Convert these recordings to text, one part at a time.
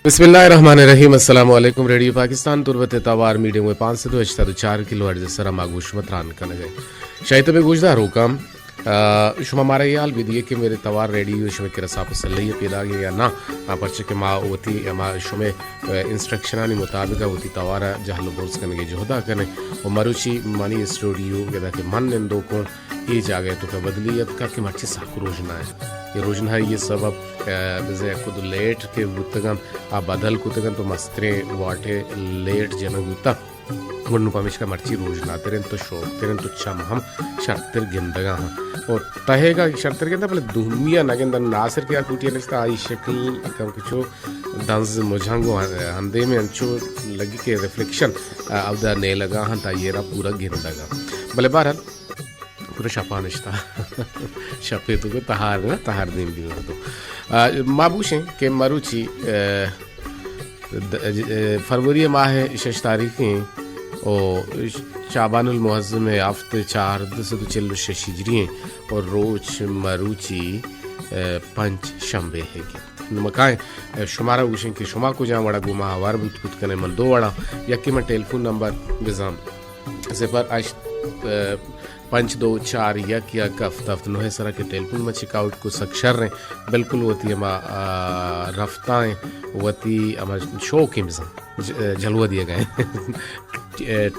بسم اللہ الرحمن الرحیم۔ السلام علیکم۔ ریڈیو پاکستان تربت توار میڈیم ویو پانچ سد و ہشتاد و چار کلو ہرٹز سرا ما گوش متران کنگے۔ شاید بے گوشدار ہوکام، آ، شما مارا یہ حال بھی دیے کہ میرے توار ریڈیو شمے کرا ساپ سلحی پیدا گئے یا نہ، آ، پرچہ کہ ما وتی، ما شمے، آ، انسٹرکشنانی مطابق وتی توارا جہل و برز کنگے جہدا کنے و مروچی منی اسٹوڈیو گدا کہ من نندوکوں اے جاگہ تو کا بدلی اتکا کہ مرچی سک روژنا ہے۔ یہ روژنا ہے یہ سبب، آ، بزے کد لیٹ کے بوتگن، آ بدل کتگن تو مستریں واٹے لیٹ جنگ بوتا۔ گڑا نوں پمیشکا مرچی روژناتر انت و شوکتر انت و چم ہم شرتر گندگا ہاں۔ و تہیگا شرتر گندگ، بلے دومی ء نہ گندگ۔ ناصر کہ آ کوٹی ء نشتہ، آئی شکل کم کچو دنز مجھنگ و ہندے میں انچو لگی کہ ریفلیکشن، آ، اودا نیلگا ہاں، تا یہ را پورا گندگا۔ بلے بہرحال، پورا شپا نشتہ۔ شپے تو کو تہار نہ، تہار دیم بھی تو۔ آ، ما بوشیں کہ مروچی، آ، د-، ج-، فروری ماہ شش تاریخ ہیں و شعبان المعظم ہفت چاردہ سد و چل و شش ہجری ہیں و روچ مروچی، ء، پنچ شنبے ہے کہ نمکائیں، ء، شمارا گوشیں کہ شما کجا وڑا گو ما ہوار بوت کت کنے۔ من دو وڑا، یکی من ٹیلیفون نمبر بزاں صفر ہشت، ء، پنچ دو چار یک یک ہفت ہفت نوہ سرا کہ ٹیلیفون ما چیک آؤٹ کو سک شر ہیں، بالکل وتی ہما، آ، رفتائیں، وتی ہما شوقیں بزاں ج-، جلوہ دیگا ہیں۔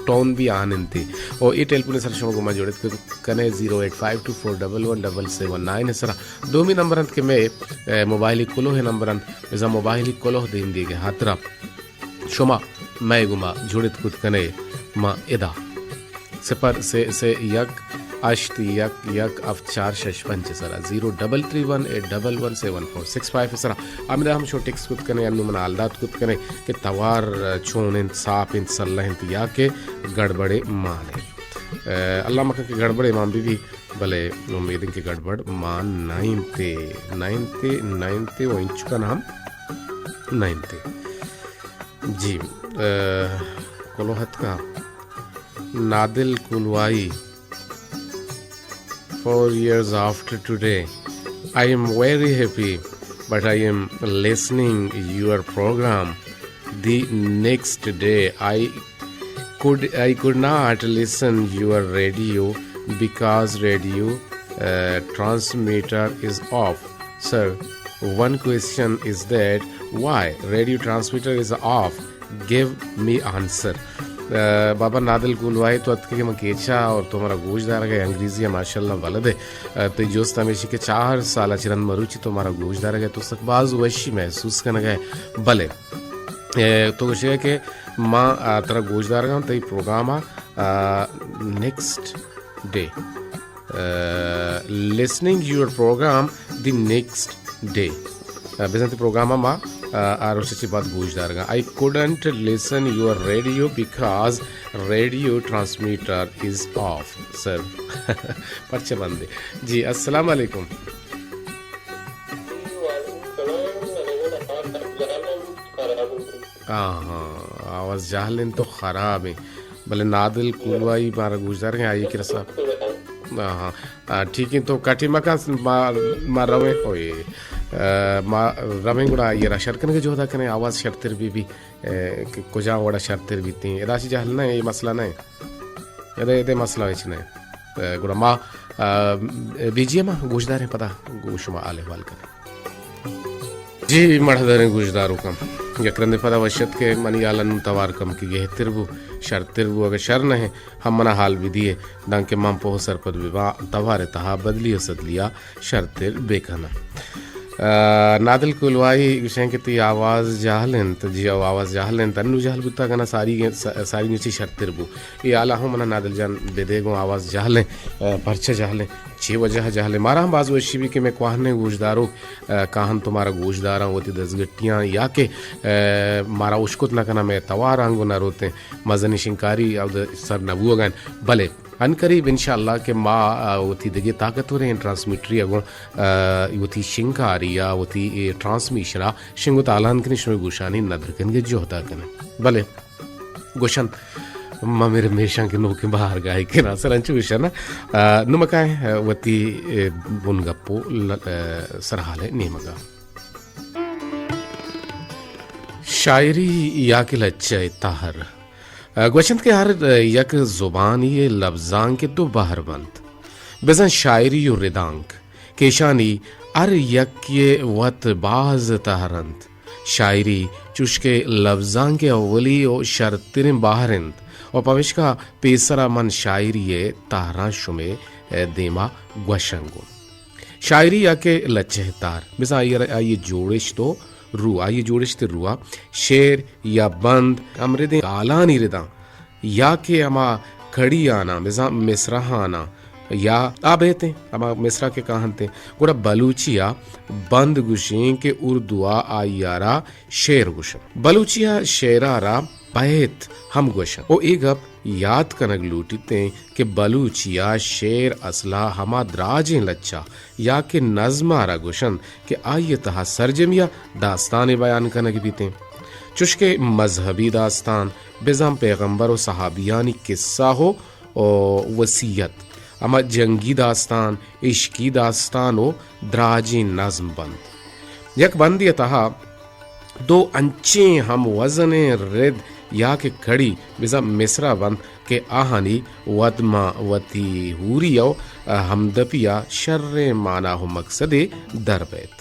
ٹون بھی آن انتی۔ او اے ٹیلیفون سر شما گو ما جوڑت کنے زیرو ایٹ فائیو ٹو فور ڈبل ون ڈبل سیون نائن سرا۔ دومی نمبر انت کہ میں، اے، موبائلی کلوہ نمبر انت، بزاں موبائلی کلوہ دیم دیگے ہاترا۔ شما مئے گوما جڑت کت کنے، ما ادا صفر سے سے یک ہشت یک یک ہفت چار شش پنچ سرا، زیرو ڈبل تھری ون ایٹ ڈبل ون سیون فور سکس فائیو سرا۔ ہمدا ہم شو ٹیکس کت کنے، انو من حال دات کت کنے کہ توار چون انت، ساپ انت، سلہ انت یا کہ گڑبڑے مان انت۔ اے، اللہ مکن کہ گڑبڑے مان بی بی، بلے امید انت کہ گڑبڑ مان نہ انت، نہ انت، نہ انت و انچکن ہم نہ انت۔ جی، اے، کلوہ اتکا نادل کولوائی، four years after today. I am very happy, but I am listening your program. The next day, I could, I could not listen your radio because radio, uh, transmitter is off. Sir, one question is that why radio transmitter is off? Give me answer. اے، بابا نادل کولوائی، تو اتکے کہ من کیچا اور تو مارا گوش دارگا ہے، انگریزی ہے ماشاءاللہ بلد ہے۔ اے، تئی جست ہمیشی کہ چار سال چرند مروچی تو مارا گوش دارگا ہے، تو سک باز وشی محسوس کنگا ہے۔ بلے، اے، تو گوشے کہ ما، آ، ترا گوش دارگا ہوں تئی پروگرام آ، آ، نیکسٹ ڈے۔ Uh, listening your program the next day. Uh, بزاں تئی پروگرام ما، uh, آ روچ چی بعد گوش دارگا۔ I couldn't listen your radio because radio transmitter is off, sir. پرچہ بندے۔ جی، السلام علیکم۔ ہاں، ہاں، آواز جہل انت تو خراب ہیں۔ بلے نادل کولوائی مارا گوشدار ہیں، آئی کرا سا۔ ہاں، ہاں۔ آ، ٹھیک ہے، تو کٹی مکان ما، ما رویں، اوئے۔ آ، ما رویں گڑا یہ را شر کنگے جہدا کنیں، آواز شرتر بی بی، اے، کہ کجا وڑا شرتر بیتیں۔ ادا چی جہل نہ ہے، یہ مسئلہ نہ ہے۔ ادا، ادا مسئلہ ہچ نہ ہے۔ اے، گڑا ما، آ، بی جی ایم گوشداریں پدا گو شما حال احوال کنیں۔ جی، مڑداریں گوشداروکاں، یک رندے پدا وش ات کہ منی حال انوں توار کم کہ گہتر بو، شرتر بو، اگہ شر نہ ہیں، ہم منا حال بدیے، دانکہ من پوہ سرپد بباں، توار تہا بدلی و سدلیا شرتر بکناں۔ آ، نادل کولوائی گوشیں کہ تئی آواز جہل انت، جی او آواز جہل انت، انو جہل بوتا کنا ساری، ساری نچی شرتر بو۔ اے حالا ہوں منا نادل جان بدے گوں آواز جہل انت، آ، پرچہ جہل انت۔ چے وجہ جہلیں؟ مارا ہم باز وشی بی کہ مئے کوہنیں گوشداروک، آ، کاہن تو مارا گوشداراں وتی دزگٹیاں یا کہ، آ، مارا اشکت نہ کناں، مئے توار آنگو نہ روتیں، مزنی شنکاری اود سر نہ بوگا انت۔ بلے عنقریب انشاءاللہ کہ ما، آ، وتی دگہ طاقتوریں ٹرانسمیٹری اگوں، آ، وتی شنکاری یا وتی اے ٹرانسمیشن ء شنگ و تالان کنیں، شمئے گوشانی ندر کنگے جہدا کنیں۔ بلے گوشنت، ما میرے میشاں کہ نوکیں بہارگاہے کناں، سر انچو گوشن، آ، نمکائیں، آ، وتی، اے، بن گپو ل-، آ، سرحالے نیمگا۔ شاعری یا کہ لچہ ءِ تہر۔ گوشنت کہ ہر یک زبانی ءِ لبزانک ءِ دو بہر بنت۔ بزاں شاعری و ردانک کہ ایشانی ہر یکے ءِ وت باز تہر انت۔ شاعری چوشکہ لبزانک ءِ اولی و شرتریں بہر انت و پمیشکا پیسرا من شاعری ءِ تہراں شمے دیما گوشنگ اوں۔ شاعری یا کہ لچہ ءِ تہر، بزاں آئی ءَ را، آئی ءِ جوڑشت و رو، آئی ءِ جوڑشت ءُ رو ءَ شعر یا بند، ہمردیں گالانی رداں یا کہ ہما کڑیاناں، بزاں مصرعاناں یا آ بیتیں، ہما مصرع کہ کاہنتیں، گڑا بلوچی ءَ بند گوشیں کہ اردو ءَ آئی ءَ را شعر گوشنت۔ بلوچی ءَ شعر ءَ را بیت ہم گوشنت۔ و اے گپ یات کنگ لوٹیتیں کہ بلوچی ءَ شعر اصل ءَ ہما دراجیں لچہ یا کہ نظم ءَ را گوشنت کہ آئی ءِ تہا سرجمی ءَ داستانے بیان کنگ بیتیں۔ چوشکہ مذہبی داستان، بزاں پیغمبر و صحابیانی قصہ و، و وصیت، ہما جنگی داستان، عشقی داستان و دراجیں نظم بنت۔ یک بندے ءِ تہا دو انچیں ہم وزنیں رد یا کہ کڑی بزاں مصرع بنت کہ آہانی وت ماں وتی ہوری و ہمدپی ءَ شریں مانا و مقصدے در بیت۔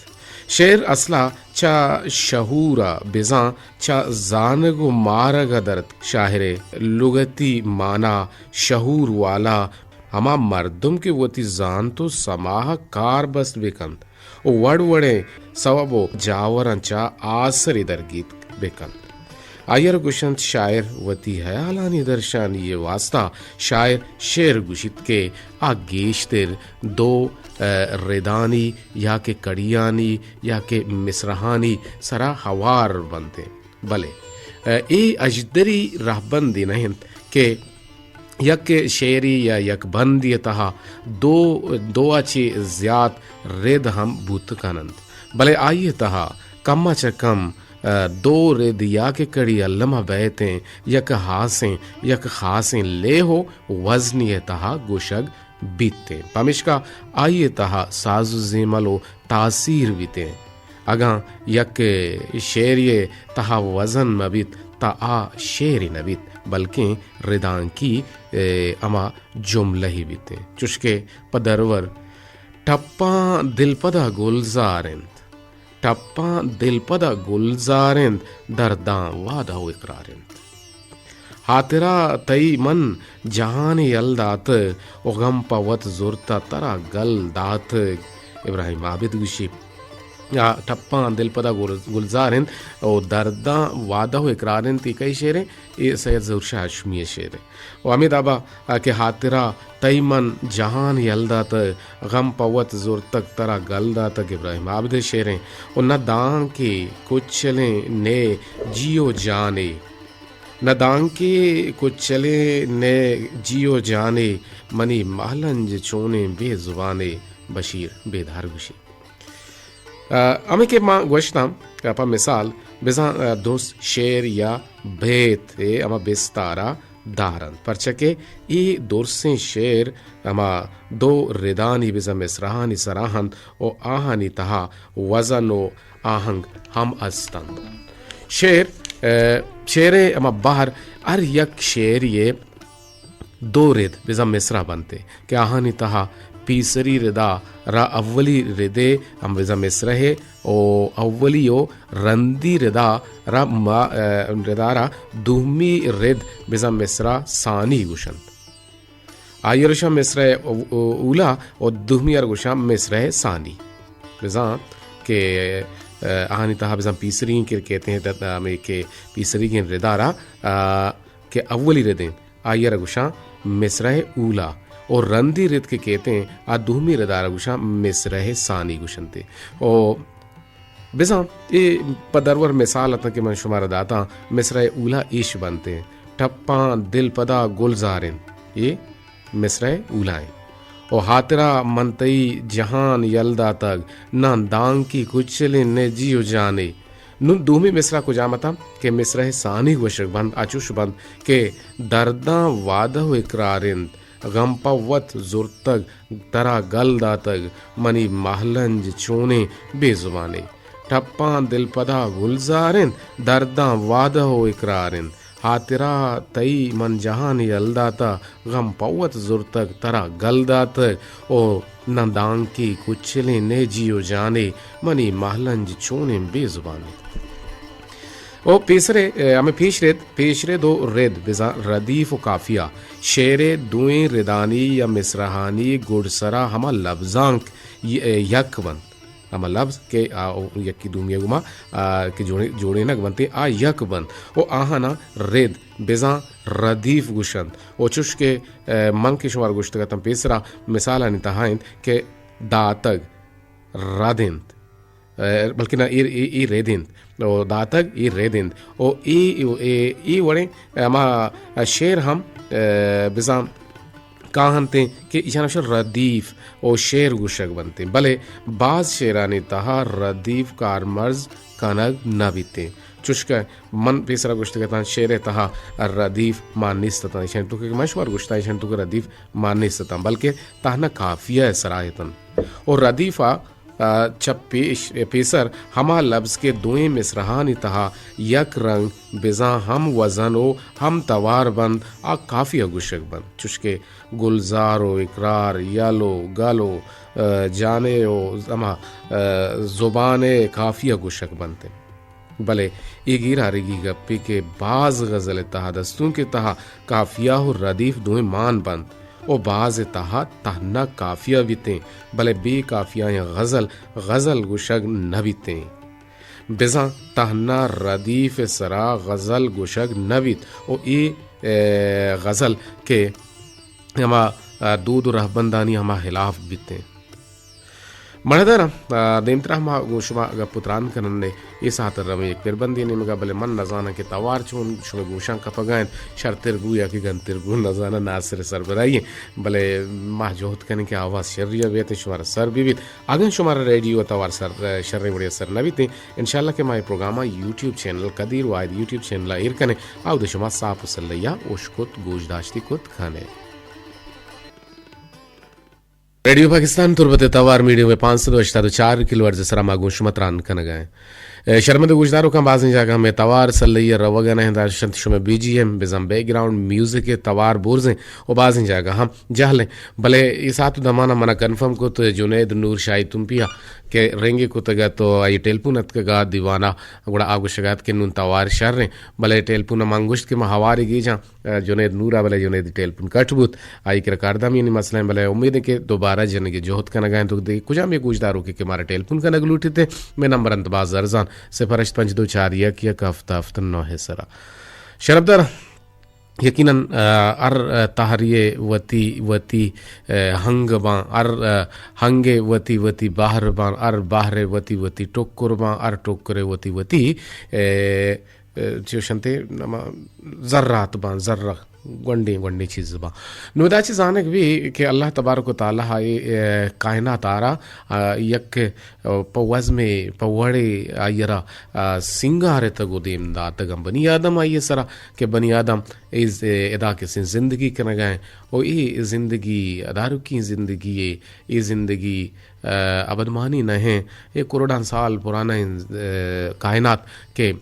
شعر اصل ءَ چہ شہور ءَ بزاں چہ زانگ و مارگ ءَ در اتک۔ شاعر ءِ لغتی مانا شہور والا ہما مردم کہ وتی زانت و سماہ ءَ کار بست بہ کنت و وڑ وڑیں سوب و جاوراں چہ آسرے درگیتک بہ کنت۔ آئی ءَ را گوشنت شاعر۔ وتی ہیالانی درشانی ءِ واستہ شاعر شعر گوشیت کہ آ گیشتر دو، ءَ، ردانی یا کہ کڑیانی یا کہ مصرعانی سرا ہوار بنتیں۔ بلے، ءَ، اے اژدری رہبندے نہ انت کہ یک شعرے یا یک بندے ءِ تہا دو، دو ءَ چہ زیات رد ہم بوت کن انت، بلے آئی ءِ تہا کم ءَ چہ کم، ءَ، دو رد یا کہ کڑی الم ءَ بیتیں، یک ہاسیں، یک خاصیں لیح و وزنے ءِ تہا گوشگ بیتیں۔ پمیشکا آئی ءِ تہا ساز و زیمل و تاثیر بیتیں۔ اگاں یک شعرے ءِ تہا وزن مہ بیت، تہ آ شعرے نہ بیت، بلکیں ردانکی، ءَ، ہما جملہ ئے بیتیں۔ چوشکہ پہ درور، ٹپاں دلپدا گلزار انت، ٹپاں دلپدا گلزار انت، درداں وعدہ و اقرار انت۔ ہاترا تئی من جہان یل داتگ و غم پہ وت زرتہ ترا گل داتگ۔ ابراہیم عابد گوشی، آ ٹپاں دلپدا گل-، گلزار انت و درداں وعدہ و اقرار انت۔ اے کئی شعر انت؟ اے سید ظہور شاہ ہاشمی ءِ شعر انت۔ و ہمے دابا کہ ہاترا تئی من جہان یل داتگ، غم پہ وت زرتگ ترا گل داتگ، ابراہیم عابد ءِ شعر انت۔ و نہ دانکہ کچلیں نئے جی و جانے، نہ دانکہ کچلیں نئے جی و جانے، منی مہلنج چونیں بے زبانے، بشیر بیدار گوشی۔ ءَ، ہمے کہ ما گوشتاں، ءَ، پہ مثال، بزاں، ءَ، درست شعر یا بیت ءِ ہما بستار ءَ دار انت، پرچا کہ اے درسیں شعر ہما دو ردانی بزاں مصرعانی سرا انت و آہانی تہا وزن و آہنگ ہم است انت۔ شعر، ءَ، شعر ءِ ہما بہر ہر یک شعرے ءِ دو رد بزاں مصرع بنت کہ آہانی تہا پیسری ردا را اولی ردے ہم بزاں مصرع ءِ و اولی و رندی ردا را ما-، ءَ، ردا را دومی رد بزاں مصرع ثانی گوشنت۔ آئی ءَ را گوشاں مصرع او-، او-، اولا و دومی ءَ را گوشاں مصرع ثانی۔ بزاں کہ، ءَ، آہانی تہا بزاں پیسریگیں کہ کہتے ہیں، ہمے کہ پیسریگیں ردا را، ءَ، کہ اولی ردیں آئی ءَ را گوشاں مصرع اولا، و رندی رد کہ کیتیں آ دومی ردا را گوشاں مصرع ثانی گوشنتے۔ و بزاں اے پہ درور مثال اتاں کہ من شمارا داتاں، مصرع اولا ایش بنتیں، ٹپاں دل پدا گلزار انت، اے مصرع اولا انت۔ و ہاترا من تئی جہان یل داتگ، ناں دانکی کچلیں نئے جی و جانے۔ نوں دومی مصرع کجام اتاں کہ مصرع ثانی گوشگ بنت، آ چوش بنت کہ درداں وعدہ و اقرار انت، غم پہ وت زرتگ، ترا گل داتگ، منی مہلنج چونیں بے زبانے۔ ٹپاں دلپدا گلزار انت، درداں وعدہ و اقرار انت۔ ہاترا تئی من جہانی یل داتہ، غم پہ وت زرتگ ترا گل داتگ۔ او نہ دانکے کچلیں نہ جی و جانے، منی مہلنج چونیں بے زبانے۔ او پیسرے، اے، ہمے پیشرد، پیشرد و رد بزاں ردیف و قافیہ، شعرے دوئیں ردانی یا مصرعانی گڈسرا ہما لبزانک ی-، اے، یک بنت۔ ہما لبز کہ آ یکی دومی ء گوما، آ، کہ جوڑے-، جوڑینگ بنت، آ یک بنت و آہانا رد بزاں ردیف گوشنت۔ و چوش کہ، اے، من کہ شمار گوشتگ اتاں پیسرا مثالانی تہا انت کہ داتگ رد انت، اے، بلکہ نہ، اے، اے، اے رد انت۔ و داتگ اے رد انت۔ و اے، اے، اے وڑیں ہما شعر ہم، اے، بزاں کاہنتیں کہ ایشان اشان ردیف و شعر گوشگ بنتیں، بلے باز شعرانی تہا ردیف کارمرز کنگ نہ بیتیں۔ چوشکہ من پیسرا گوشتگ اتاں، شعر ء تہا ردیف مان نیست اتاں۔ ایشانی توکا کہ من شمار گوشتاں، ایشانی توکا ردیف مان نیست اتاں، بلکہ تہنا قافیہ ء سرا اتنت۔ و ردیف ء، آ، چہ پیش، پیسر ہما لبز کہ دوئیں مصرعانی تہا یک رنگ بزاں ہم وزن و ہم توار بنت، آ قافیہ گوشگ بنت۔ چوشکہ گلزار و اقرار، یل و گل و، آ، جانے و ہما، آ، زبان ء قافیہ گوشگ بنت۔ بلے اے گیرارگی گپے کہ باز غزل ء تہا، دستونک ء تہا قافیہ و ردیف دوئیں مان بنت و باز ء تہا تہنا قافیہ بیتیں، بلے بے قافیہ ء غزل، غزل گوشگ نہ بیتیں۔ بزاں تہنا ردیف ء سرا غزل گوشگ نہ بیت و اے، اے، غزل کہ ہما، آ، دود و رہبندانی ہما خلاف بیتیں۔ مڑداراں، آ، دیمترا ہما گوں شما گپ و تران کنن نے، اے ساعت رویں یک پربندی نیمگا، بلے من نزاناں کہ توار چون شمئے گوشاں کپگا انت، شرتر بو یا کہ گنتر بو، نزاناں ناصر سربراہی انت، بلے ما جہد کنیں کہ آواز شریا بیت، شمارا سر بہ بیت۔ اگن شمارا ریڈیو توار سر، شریں وڑیا سر نہ بیتیں، انشاءاللہ کہ ما اے پروگرام یوٹیوب چینل قدیر واحد یوٹیوب چینل ایر کنیں، آ اود شما صاف و سلیا اشکت گوش داشتی کت کنے۔ ریڈیو پاکستان تربت ء توار میڈیم ویو پانچ سد و ہشتاد و چار کلو ہرٹز ء سرا ما گوں شما تران کنگا ایں۔ اے، شرمندہ گوشداروکاں، بازیں جاگہ ہمے توار سلئی ء روگ ء نہ انت، داشت انت شمئے بی جی ایم بزاں بیک گراؤنڈ میوزک ء توار برزیں و بازیں جاگہ ہم جہلیں۔ بلے اے ساعت و دمان ء منا کنفرم کت جنید نور شاہی تمپی ء کہ رنگے کتگ ات و آئی ٹیلیفون اتکگ ات دیوان ء، گڑا آ گوشگ ات کہ نون توار شریں، بلے ٹیلیفون ء من گوشت کہ ما ہوارے گیجاں۔ جنید نور ء، بلے جنید ٹیلیفون کٹ بوت، آئی کرا کاردامیانی مسئلہ انت، بلے امید انت کہ دوبارہ جنگ ء جہد کنگ ء انت۔ تو دگہ کجام یک گوشداروکے کہ مارا ٹیلیفون کنگ لوٹیت، مئے نمبر انت باز ارزان، صفر ہشت پنچ دو چار یک یک ہفت ہفت نو ء سرا۔ شرپدار، یقیناً، آ، ہر، آ، تہری ء وتی، وتی، آ، ہنگ باں، ہر، آ، ہنگ ء وتی، وتی بہر باں، ہر بہر ء وتی، وتی ٹکر باں، ہر ٹکر ء وتی، وتی، آ، چوش انت نما ذرات باں، ذرہ گونڈیں گونڈیں چیز باں۔ نو دا چہ زانگ بی کہ اللہ تبارک و تعالی اے، اے، کائنات آرا، آ، یک، آ، پہ وزمے، پہ وڑے آئی را، آ، سنگارتگ و دیم داتگ ہم بنی آدم آئی سرا کہ بنی آدم اے ز-، ادا کسیں زندگی کنگا ہیں و اے زندگی ادارکی زندگی اے، اے زندگی، آ، ابدمانی نہ ہیں۔ اے کروڑاں سال پرانا ہیں، آ، کائنات کہ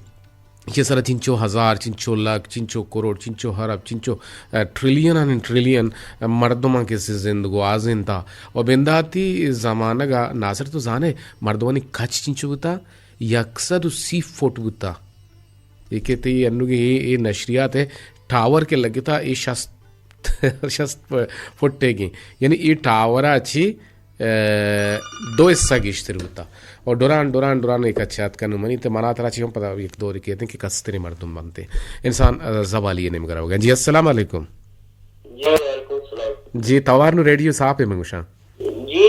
ایشی سرا چنچو ہزار، چنچو لکھ، چنچو کروڑ، چنچو ارب، چنچو، آ، ٹریلین آنی ٹریلین، آ، مردماں کسے زند گوازینتا۔ و بنداتی زمانگا ناصر تو زانے مردمانی کچ چنچو بوتا؟ یک سد و سی فٹ بوتا۔ اے کہ تئی انوگی اے، اے نشریات ہے، ٹاور کہ لگتا اے شست، شست فٹے گی۔ یعنی اے ٹاورا چی اے، دو حصہ گیشتر بوتا۔ اور ڈوران، ڈوران، ڈوران ایک اچھا اتکا نو منی تے منا ترا چی ہم پدا یک دور کیتیں کہ کستری مردم بنتے۔ انسان، اے، زوالی نیم گرا ہوگا۔ جی، السلام علیکم۔ جی، وعلیکم السلام۔ جی، توار نو ریڈیو صاحب ہے منگوشاں۔ جی،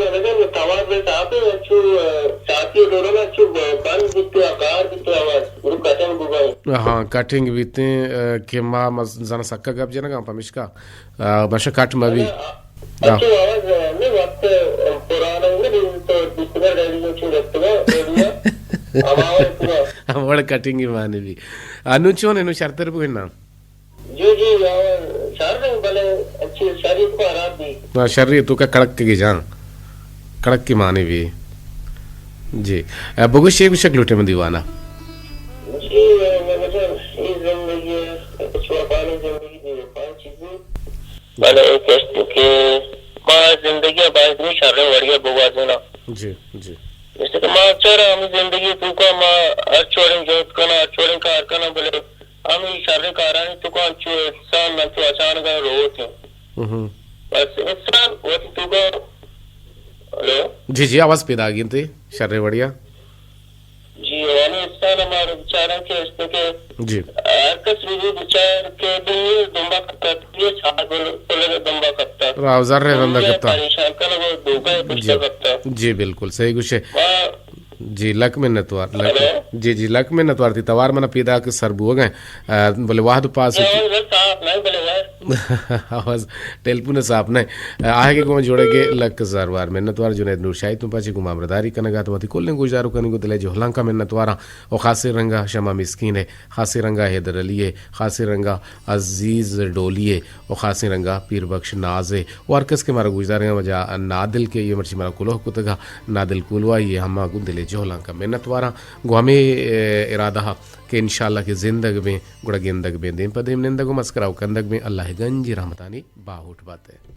لگن توار میں صاحب ہے، اچھو، اے، ساتھی ڈوران اچھو بند بیتے، اکار بیتے آواز، گروپ کٹنگ بگائیں۔ ہاں، کٹنگ بیتے، اے، کہ ما مز-، زن سکا گپ جنگا پمشکا۔ آ، بشہ کٹ مہ بی۔ آ۔ اچھا، آواز، آ، نہ وقت، آ، پرانا نہ بی تو دوسرا ریڈیو چو رکھتا، ریڈیو، ہم آواز پورا۔ ہم وڑ کٹنگ مانے بی۔ انو چون انو شرتر بو نا؟ جی، جی، آواز شر ہے، بلے اچھی شری تو خراب بی۔ نا، شری تو کا کڑک کے جان۔ کڑک کے مانے بی۔ جی۔ ء، بگوش، چے گوشگ لوٹے من دیوانا؟ جی، ء، من گوشاں، اے زندگی ء، چوپانی زندگی بے وفا چیزے۔ بلے اے کشت کہ ما زندگی ء باید نی شریں وڑی ء بگوازیناں۔ جی، جی۔ جیسے کہ ما چارا ہمیں زندگی توکا ما ہر چوڑیں جہد کناں، ہر چوڑیں کار کناں، بلے ہمیں شریں کارانی توکا انچو انسان انچو اچانک ء روت انت۔ ہم۔ بس انسان وتی توکا، ہلو؟ جی، جی، آواز پیداگ انت، شریں وڑی ء۔ جی، ہمے انسان ہمارا بچاراں کہ است کہ جی۔ ہر کس بھی بچار کہ دنیا دنبا کپتا، دنیا چار بل-، بلے دنبا کپتا۔ راہ زر رندا دنیا کپتا۔ پریشان کنگ و دھوکہ جی۔ پشتا کپتا۔ جی، بالکل صحیح گوشے۔ ما جی، لک منتوار، لک۔ ہلو؟ جی، جی، لک منتوار، تئی توار منا پیداک سر بوگ ء، بلے وہد پاس جی، آواز بس صاف نہ، بلے وہد۔ آواز ٹیلیفون صاف نہ۔ آہگے گوں جوڑے گے لک زروار منتوار جنید نور شاہی تم پاچے گوں ہمراہداری کنگا تو وتی کلیں گوشدارو کنگو دلے جہلانکا منتواراں۔ او خاصیں رنگا شما مسکین ہے، خاصیں رنگا حیدر علی ہے، خاصیں رنگا عزیز ڈولی ہے، او خاصیں رنگا پیر بخش ناز ہے۔ او ہر کس کہ مارا گوشداریں وجہ نادل کے یہ مرچی مارا کلوہ کتگا، نادل کولوائی ہے، ہما گوں دلے جہلانکا منتواراں۔ گوں ہمے، اے، ارادہ کہ انشاءاللہ کہ زندگ بیں، گڑا گندگ بیں، دیم پہ دیم نندگ و مسکرا و کندگ بیں۔ اللہ گنجی رحمتانی باہوٹ بات ہے۔